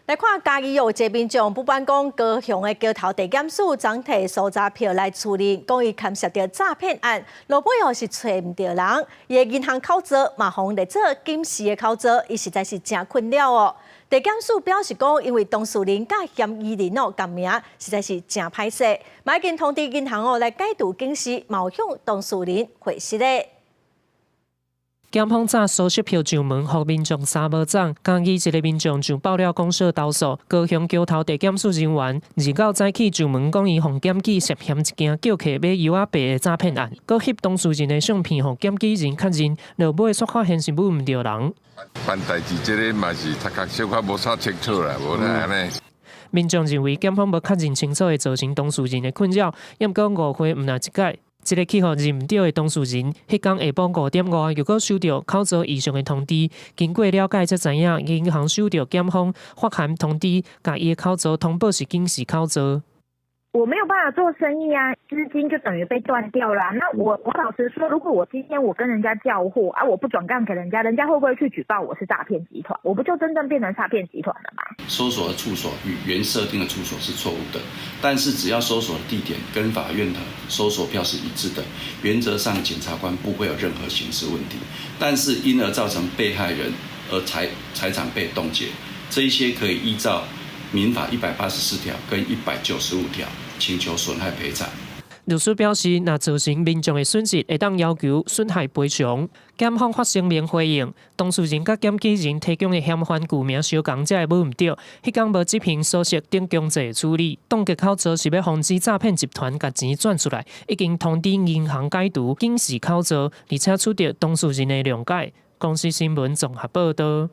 來看嘉義有一个民眾，不滿講高雄的橋頭地檢署昨提搜查票來處理，講伊牽涉著詐騙案，落尾哦是揣毋著人，伊的銀行口座嘛予人列做警示的口座，伊實在是誠困擾哦。地檢署表示講，因為當事人佮嫌疑人哦仝名，實在是誠歹勢，嘛已經通知銀行哦來解除警示，嘛有向當事人回信咧。檢方早搜索票上門，予民眾三無總。嘉義一个民眾上爆料公社投訴，高雄橋頭地檢署人員29早起上門，講伊予檢舉涉嫌一件叫客買油仔白的詐騙案，閣翕當事人的相片，予檢舉人確認，落尾煞發現是舞毋著人。辦代誌這个嘛是頭殼小可無啥清楚啦，無啦按呢。民眾認為檢方無確認清楚，會造成當事人的困擾，毋過誤會毋但一擺。這个去予認毋著的當事人，彼工下晡5點外又閣收著口座異常的通知。經過了解才知影，銀行收著檢方發函通知，共伊的口座通報是警示口座。我沒有辦法做生意啊，資金就等於被斷掉了。那我老實說，如果我今天我跟人家叫貨啊，我不轉賬給人家，人家會不會去舉報我是詐騙集團？我不就真正變成詐騙集團了嗎？搜索的處所與原設定的處所是錯誤的，但是只要搜索的地點跟法院的搜索票是一致的，原則上檢察官不會有任何刑事問題。但是因而造成被害人而財產被凍結，這一些可以依照民法184條跟195條請求損害賠償。律師表示，若造成民眾的損失，會當要求損害賠償。檢方發聲明回應，當事人佮檢舉人提供的嫌犯舊名相仝，才會舞毋著。彼工無執行搜索等強制處理，凍結口座是欲防止詐騙集團共錢轉出來，已經通知銀行解除警示口座，而且取得當事人的諒解。公視新聞綜合報導。